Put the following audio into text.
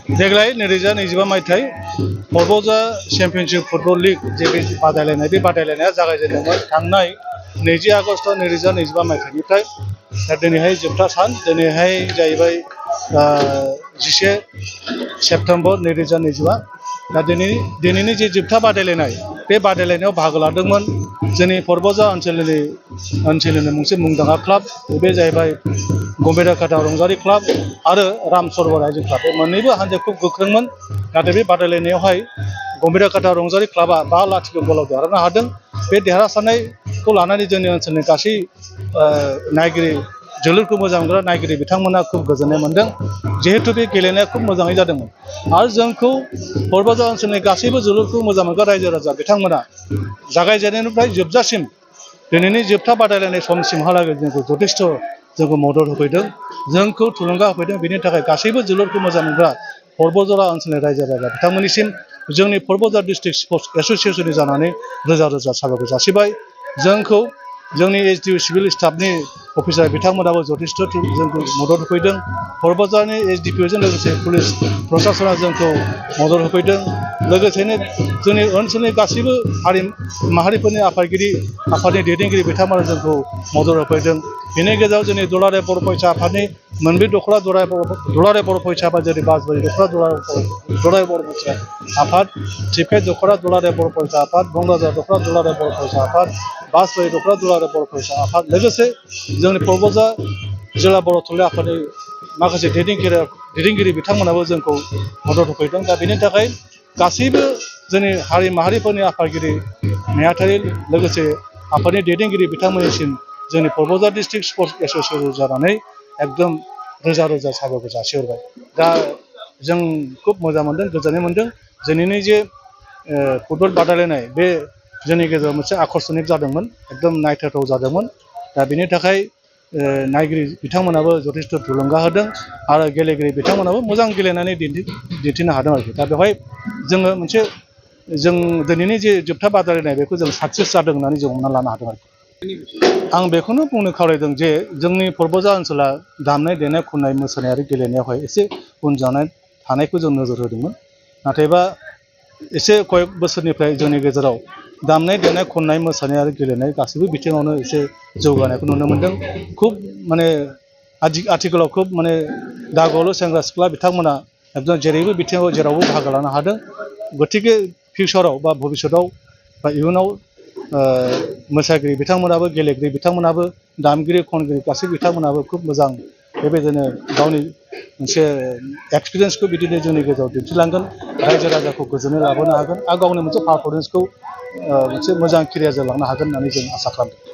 देग्लाय 2025 मायथाइ पर्बजा championship football league जे बादायलायनाय बे बादायलायनाया जागायजेनदोंमोन थांनाय 20 आगस्ट 2025 मायथाइनिफ्राय दा दिनैहाय जोबथा सान दिनैहाय जाहैबाय 11 सेप्तेम्बर 2025 दा दिनैनि जे जोबथा बादायलायनाय बे बादायलायनायाव बाहागो लादोंमोन जोंनि पर्बजा ओनसोलनि मोनसे मुंदांखा क्लाब बे जाहैबाय गम्भीराकाटा रंजारि क्लाब आरो राम सरोवर रायजो क्लाब बे मोननैबो हानजाया खुब गोख्रोंमोन नाथाय बे बादायलायनायावहाय गम्भीराकाटा रंजारि क्लाबा 5-0 गलाव देरहानो हादों बे देरहासारनायखौ लानानै जोंनि ओनसोलनि गासै नायगिरि जोलुरखौ मोजां मोनग्रा नायगिरि बिथांमोना खुब गोजोननाय मोनदों जिहेतु बे गेलेनाया खुब मोजाङै जादोंमोन आरो जोंखौ पर्बजा ओनसोलनि गासैबो जोलुरखौ मोजां मोनग्रा रायजो राजा बिथांमोना जागायजेननायनिफ्राय जोबजासिम दिनैनि जोबथा बादायलायनाय समसिमहालागै जोंखौ जथेस्थ' जोंखौ मदद होफैदों जोंखौ थुलुंगा होफैदों बेनि थाखाय गासैबो जोलुरखौ मोजां मोनग्रा पर्बजरा ओनसोलनि रायजो राजा बिथांमोननिसिम जोंनि पर्बजा डिस्ट्रिक्ट स्पर्ट्स एस'सियेसननि जानानै रोजा रोजा साबायखर जासिबाय जोंखौ जोंनि एसडिअ सिभिल स्टाफनि अफिसार बिथांमोनाबो जथेस्थ' जोंखौ मदद होफैदों पर्बजारनि एसडिपिअजों लोगोसे पुलिस प्रसासना जोंखौ मदद होफैदों लोगोसेनो जोंनि ओनसोलनि गासैबो हारि माहारिफोरनि आफादनि दैदेनगिरि बिथांमोना जोंखौ मदद होफैदों बेनि गेजेराव जोंनि दुलाराय बर' फरायसा आफादनि मोनब्रै दख'रा दुलाराय बर' फरायसा आफाद जेरै बासबारि दख'रा दुलाराय बर' फरायसा आफाद टिफे दख'रा दुलाराय बर' फरायसा आफाद बंगाजार दख'रा दुलाराय बर' फरायसा आफाद बासबारि दख'रा दुलाराय बर' फरायसा आफाद लोगोसे जोंनि पर्बजा जिल्ला बर' थुनलाइ आफादनि माखासे दैदेनगिरि बिथांमोनाबो जोंखौ मदद होफैदों दा बेनि थाखाय गासैबो जोंनि हारि माहारिफोरनि आफादगिरि नेहाथारि लोगोसे आफादनि दैदेनगिरि बिथांमोननिसिम जोंनि पर्बजा डिस्ट्रिक्ट स्पर्ट्स एस'सियेसन जानानै एकदम रोजा रोजा साबायखर जासिहरबाय दा जों खुब मोजां मोनदों गोजोननाय मोनदों दिनैनि जे फुटबल बादायलायनाय बे जोंनि गेजेराव मोनसे आकर्षनिक जादोंमोन एकदम नायथावथाव जादोंमोन दा बेनि थाखाय नायगिरि बिथांमोनाबो जथेस्थ' थुलुंगा होदों आरो गेलेगिरि बिथांमोनाबो मोजां गेलेनानै दिन्थिनो हादों आरोखि दा बेवहाय जोङो मोनसे जों दिनैनि जे जोबथा बादायलायनाय बेखौ जों साक्सेस जादों होननानै जों हमना लानो हादों आरोखि आं बेखौनो बुंनो खावलायदों जे जोंनि पर्बजा ओनसोला दामनाय देनाय खननाय मोसानाय आरो गेलेनायावहाय एसे उन जानाय थानायखौ जों नोजोर होदोंमोन नाथायबा एसे कयेक बोसोरनिफ्राय जोंनि गेजेराव दामनाय देनाय खननाय मोसानाय आरो गेलेनाय गासैबो बिथिङावनो एसे जौगानायखौ नुनो मोनदों खुब माने आथिखालाव खुब माने दागोआवल' सेंग्रा सिख्ला बिथांमोना एकदम जेरैबो बिथिङाव जेरावबो बाहागो लानो हादों गतिके फिउचाराव बा भबिष्यतआव बा इयुनाव मोसागिरि बिथांमोनाबो गेलेगिरि बिथांमोनाबो दामगिरि खनगिरि गासै बिथांमोनाबो खुब मोजां बेबायदिनो गावनि मोनसे एक्सपिरियेन्सखौ बिदिनो जोंनि गेजेराव दिन्थिलांगोन रायजो राजाखौ गोजोननाय लाबोनो हागोन आरो गावनि मोनसे पारफरमेन्सखौ मोनसे मोजां केरियारजों लांनो हागोन होननानै जों आसा खालामदों